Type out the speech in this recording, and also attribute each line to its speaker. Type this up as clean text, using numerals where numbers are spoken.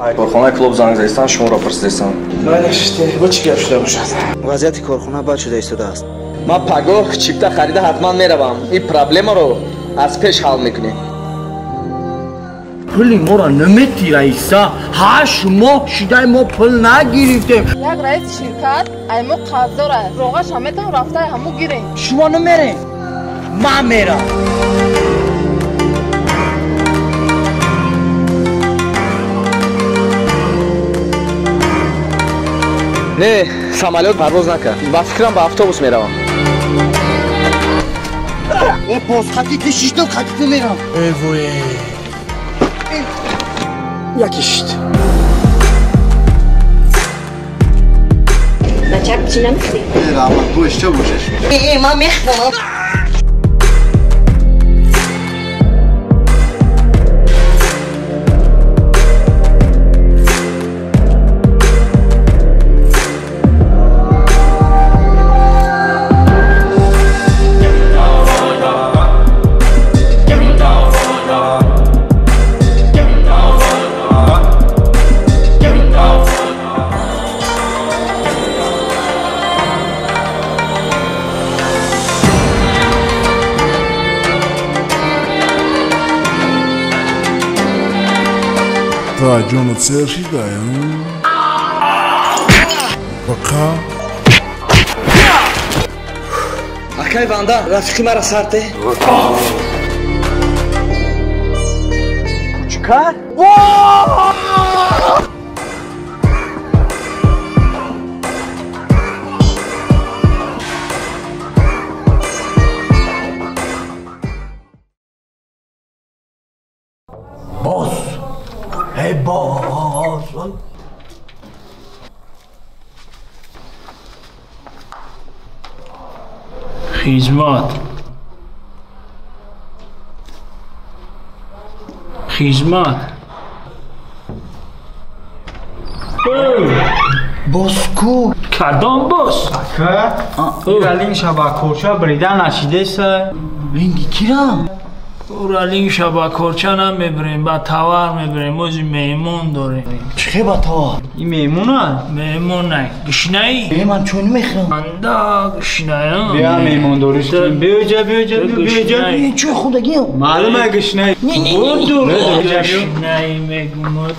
Speaker 1: Корхонаи клуб занг задистан, шуморо пурсидистан.
Speaker 2: Бо чӣ гап шуда бошад?
Speaker 3: Вазъияти корхона бад шуда истодааст.
Speaker 4: Ман пагоҳ чипта харида ҳатман меравам. Ин проблемаро аз пеш ҳал мекунем.
Speaker 5: Пули моро наметӣ, раиса. 8 моҳ шудай мо пул нагирифтем.
Speaker 6: Як раиси ширкат ай мо қарздор аст. Роғаша метавон рафта ҳаму гирем.
Speaker 5: Шумо намерем, ман мерам.
Speaker 4: Не, самолёт парвоз накард. Ба фикрам ба автобус меравам.
Speaker 5: Э, боз хати ти шиштам, хати ти мерам. Э, вое. Яки шит.
Speaker 7: Бачак чӣ намехӯрӣ?
Speaker 3: Э, раҳмат, бош чо бошаш?
Speaker 5: Э, ман мехӯрам.
Speaker 8: Ҷону сер шидаям. Бақа.
Speaker 4: Акай банда, рафиқи мара сарте. Кучкар?
Speaker 5: Боз. Эй, боз.
Speaker 9: Хизмат. Хизмат.
Speaker 5: Боз ку?
Speaker 9: Кадом боз?
Speaker 2: Ака, ира линг шабакорча брида нашидеса.
Speaker 5: Линги кира?
Speaker 9: Ура линг шабакорча намебирем, ба товар мебирем, ози меҳмон дорем.
Speaker 5: Чӣ хел ба товар?
Speaker 2: Ин меҳмона?
Speaker 9: Меҳмона. Гушнаӣ?
Speaker 5: Э, ман чой намехӯрам.
Speaker 9: Анда гушнаям.
Speaker 2: Бия меҳмондориш кунем. Биёҷа, биёҷа, биёҷа.
Speaker 5: Чой хӯрдагиам.
Speaker 2: Маълума гушнаӣ.
Speaker 9: Буду гушнаӣ мегумад.